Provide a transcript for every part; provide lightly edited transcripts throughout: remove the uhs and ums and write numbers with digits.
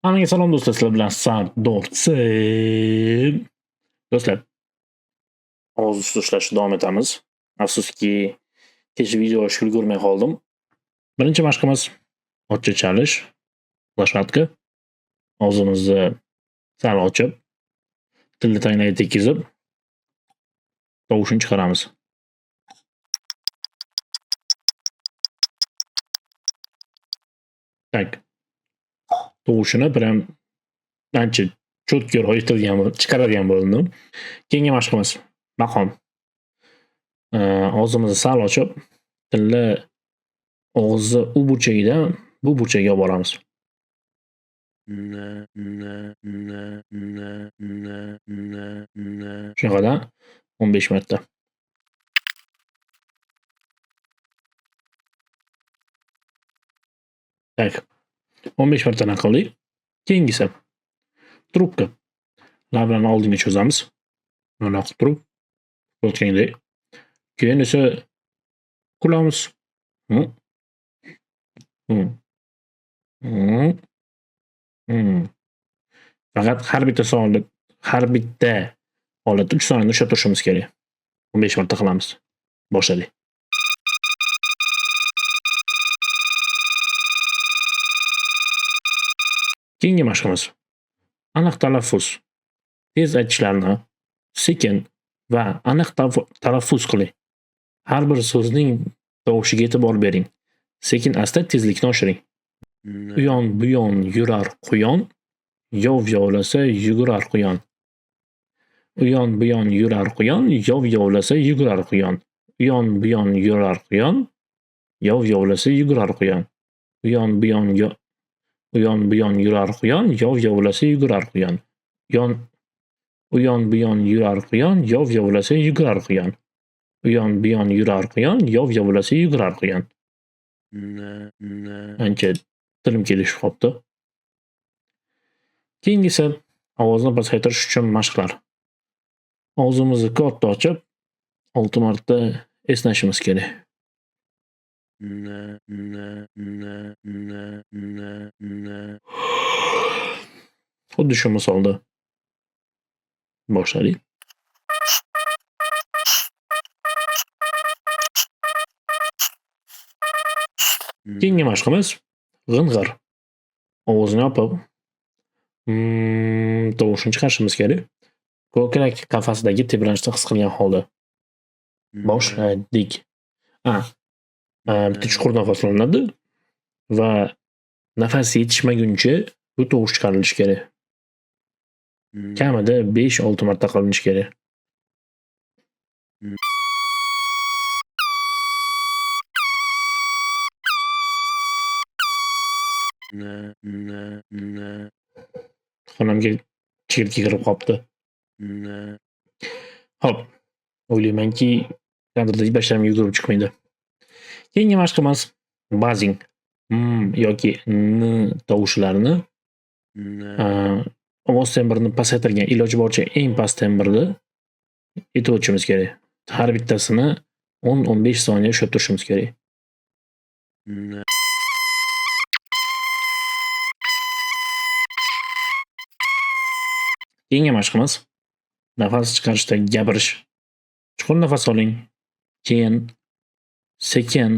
Hammaga salom do'stlar, sizlar bilan Sardorsim. Do'stlar, ovoz ustida ishlashni davom etamiz. Afsuski, kecha video olishga ulgurmay qoldim. Birinchi mashqimiz otcha chalish, лошадка. Og'zimizni sal ochib, tilni tanglayga tekkizib, tovushini chiqaramiz. Tak. Tovushini prям ancha cho'tkiroq aytadigan chiqaradigan bo'ldim. Keyingi mashqimiz maqom. Og'zimizni sal ochib, tilni og'izni u burchagidan bu burchagiga olib boramiz. Shunaqadan 15 marta. Tak. 15 martadan qildik. Keyingisi trubka. Lablarni oldinga cho'zamiz. Mana qilib turib, o'tgandek. Keyin esa kulamiz. Faqat har bitta savolda, har bitta holatda 3 soniyani ushlab turishimiz kerak. 15 marta qilamiz. Boshladik. Keyingi mashqimiz aniq talaffuz. Tez aytishlarni sekin va aniq talaffuz qiling. Har bir so'zning tovushiga e'tibor bering. Sekin asta tezlikni oshiring. Uyon buyon yurar quyon, yov yovlasa yugurar quyon. Uyon buyon yurar quyon, yov yovlasa yugurar quyon. Uyon buyon yurar quyon, yov yovlasa yugurar quyon. Uyon buyon uyon buyon yurar quyon, yov yovlasa yugurar quyon. Yon uyon buyon yurar quyon, yov yovlasa yugurar quyon. Uyon buyon yurar quyon, yov yovlasa yugurar quyon. Ancha tilim kelishib qolibdi. Keyingisi ovozni pasaytirish uchun mashqlar. Og'zimizni katta ochib, 6 marta esnashimiz kerak. Xuddi shu misolda boshladik. Keyingi mashqimiz g'ing'ir. Ovozni yopib, tovushini chiqarishimiz kerak. Ko'krak qafasidagi tebranishni his qilgan holda. Boshladik. Bitta chuqur nafas olinadi va nafas yetishmaguncha bu tovush chiqarilishi kerak. Kamida 5-6 marta qilinishi kerak. Xonamga chigirtka kirib qolibdi. Xo'p, o'ylaymanki, kadrdagi basharam yugurib chiqmaydi. Keyingi mashqimiz buzzing. Yoki n tovushlarini ovoz tembrini pasaytirgan, iloji boricha eng past tembrda aytib o'tishimiz kerak. Har bittasini 10-15 soniya ushlab turishimiz kerak. Keyingi mashqimiz nafas chiqarishda gapirish. Chuqur nafas oling, keyin sekin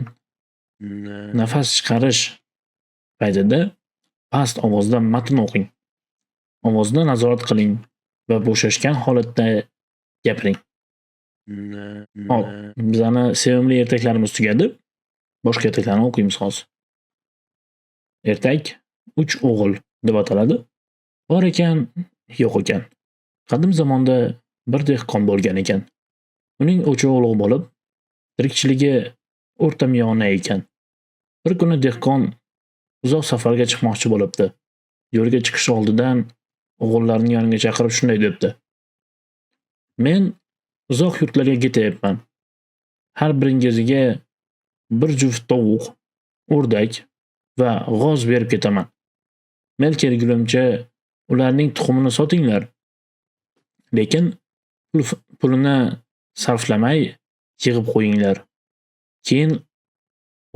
nafas chiqarish paytida past ovozda matn o'qing. Ovozni nazorat qiling va bo'shashgan holatda gapiring. Xo'p, bizani sevimli ertaklarimiz tugadi. Boshqa ertaklarni o'qiymiz hozir. Ertak 3 o'g'il deb ataladi. Bor ekan, yo'q ekan. Qadim zamonda bir dehqon bo'lgan ekan. Uning 3 o'g'li bo'lib, tirikchiligi o'rtamiyona ekan. Bir kuni dehqon uzoq safarga chiqmoqchi bo'libdi. Yo'lga chiqish oldidan o'g'illarini yoniga chaqirib shunday debdi: Men uzoq yurtlarga ketyapman. Har biringizga bir juft tovuq, o'rdak va g'oz berib ketaman. Men kelgunimcha ularning tuxumini sotinglar. Lekin pulini sarflamay yig'ib qo'yinglar. Keyin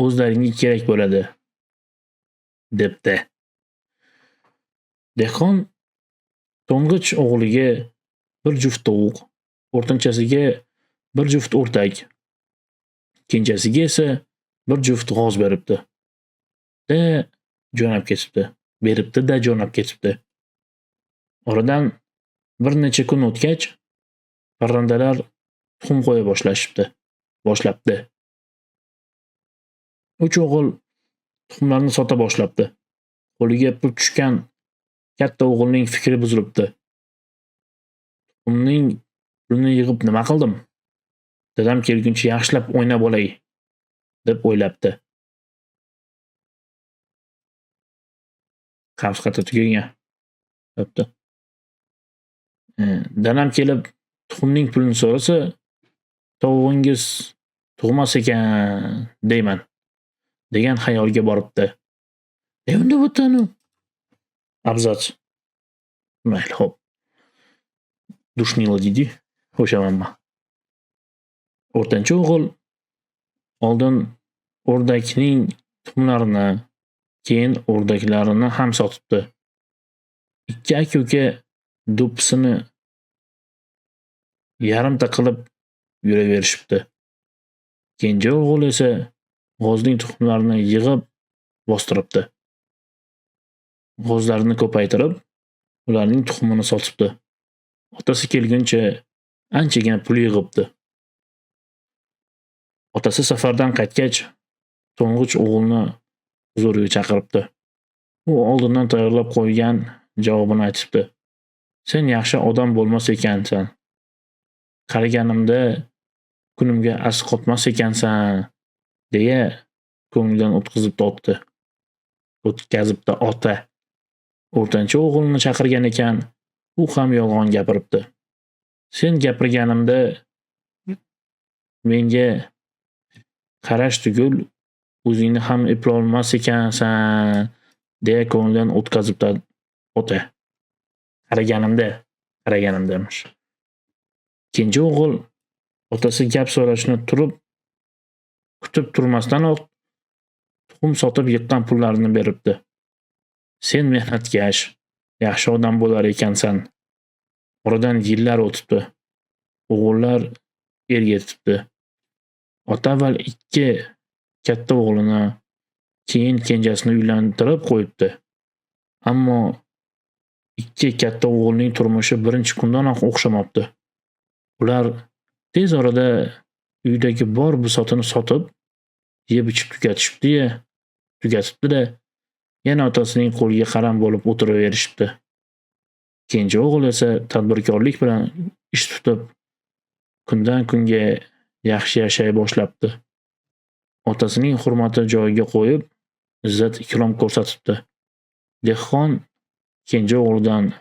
o'zlaringga kerak bo'ladi, debdi. Dehqon to'ng'ich o'g'liga bir juft tovuq, o'rtanchasiga bir juft o'rdak, kenjasiga esa bir juft g'oz beribdi. Da jo'nab ketibdi. Beribdi-da jo'nab ketibdi. Oradan bir necha kun o'tgach, parrandalar tuxum qo'ya boshlashibdi. Boshlabdi. Uch o'g'il tuxumlarni sota boshlabdi. Qo'liga pul tushgan katta o'g'ilning fikri buzilibdi. Tuxumning pulini yig'ib nima qildim? Dadam kelguncha yaxshilab o'ynab olay, deb o'ylabdi. Qavs qayta tugagan. Bo'pti. Dadam kelib tuxumning pulini so'rasa, tovug'ingiz tug'mas ekan deyman, degan xayolga boribdi. Unda bo'tanu abzats. Mayli, xo'p. Душнила deydi. O'sha manma. O'rtancha o'g'il oldin o'rdakning tuxumlarini, keyin o'rdaklarini ham sotibdi. Ikki aka-uka do'ppisini yarimta qilib yuraverishibdi. Kenja o'g'il esa g'ozning tuxumlarini yig'ib bostiribdi. G'ozlarni ko'paytirib, ularning tuxumini sotibdi. Otasi kelguncha anchagina pul yig'ibdi. Otasi safardan qaytgach, to'ng'ich o'g'ilni huzuriga chaqiribdi. U oldindan tayyorlab qo'ygan javobini aytibdi. Sen yaxshi odam bo'lmas ekansan. Qaraganimda kunimga asqotmas ekansan, deya ko'nglidan o'tkazibdi otdi. O'tkazibdi ota. O'rtancha o'g'ilni chaqirgan ekan, u ham yolg'on gapiribdi. Sen gapirganimda menga qarash tugul, o'zingni ham eplolmas ekansan, deya ko'nglidan o'tkazibdi ota. Qaraganimda emish. Kenja o'g'il otasi gap so'rashini turib kutib turmasdanoq tuxum sotib yiqqan pullarini beribdi. Sen mehnatkash, yaxshi odam bo'lar ekansan. Oradan yillar o'tibdi. O'g'illar er yetibdi. Ota avval ikki katta o'g'lini, keyin kenjasini uylantirib qo'yibdi. Ammo ikki katta o'g'ilning turmushi birinchi kundanoq o'xshamabdi. Ular tez orada uydagi bor bisotini sotib, yeb-ichib tugatibdi-da, yana otasining qo'liga qaram bo'lib o'tiraverishibdi. Kenja o'g'il esa tadbirkorlik bilan ish tutib, kundan kunga yaxshi yashay boshlabdi. Otasining hurmati joyiga qo'yib, izzat-ikrom ko'rsatibdi. Dehqon kenja o'g'lidan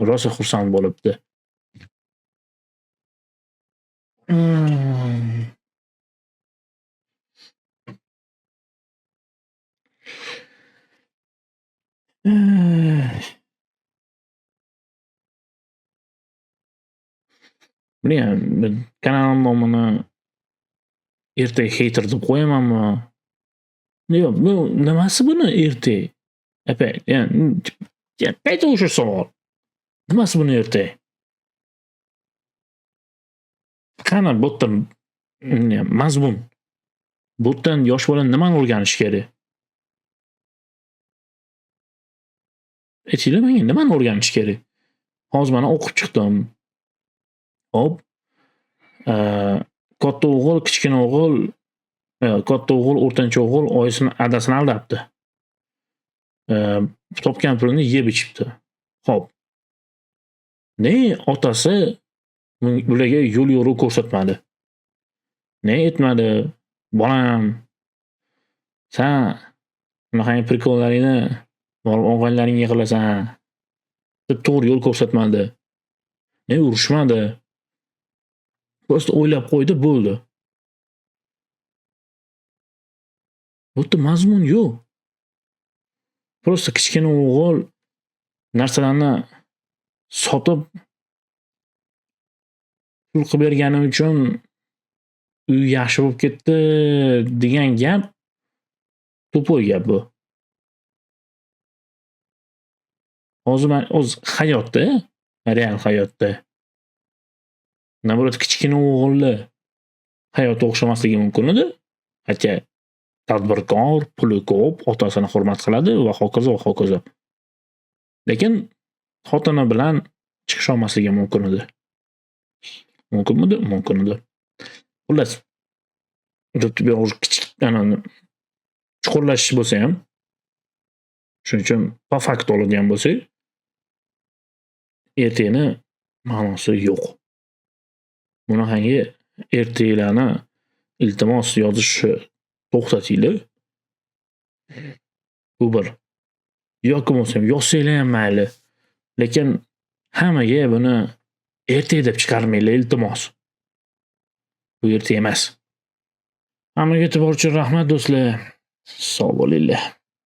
rosa xursand bo'libdi. Bilmayman, kanalim nomini ertak hater deb qo'yamanmi? Yo'q, bu nimasi buni ertak? Опять, qayta o'sha savol. Nimasi buni ertak? Qani bu yerda mazmun? Bu yerdan yosh bola nimani o'rganishi kerak? Aytinglar menga, nimani o'rganish kerak? Hozir mana o'qib chiqdim. Hop. Katta o'g'il, kichkina o'g'il, katta o'g'il, o'rtancha o'g'il oyisini adasini aldabdi. Topgan pulini yeb ichibdi. Xo'p. Ne otasi bularga yo'l yo'riq ko'rsatmadi. Ne aytmadi? Bolam, sen bunaqangi prikollaringni borib og'aynilaringga qilasan deb to'g'ri yo'l ko'rsatmadi. Ne urushmadi. Просто o'ylab qo'ydi, bo'ldi. Bu yerda mazmun yo'q. Просто kichkina o'g'il narsalarni sotib pul qilib bergani uchun uy yaxshi bo'lib ketdi degan gap to'poy gap bu. Hozir man o'z hayotda, real hayotda, наоборот, kichkina o'g'illi hayoti o'xshamasligi mumkin edi. Хотя tadbirkor, puli ko'p, otasini hurmat qiladi va hokazo va hokazo. Lekin xotini bilan chiqisholmasligi mumkin edi. Mumkinmidi? Mumkin edi. Xullas, kichik chuqurlashish bo'lsa ham, shuning uchun по факту oladigan bo'lsak, ertakni ma'nosi yo'q. Bunaqangi ertaklarni, iltimos, yozishni to'xtatinglar. Bu bir. Yoki bo'lmasam yozsanglar ham mayli. Lekin hammaga buni ertak deb chiqarmanglar, iltimos. Bu ertak emas. Hammaga e'tibor uchun rahmat, do'stlar. Sog' bo'linglar.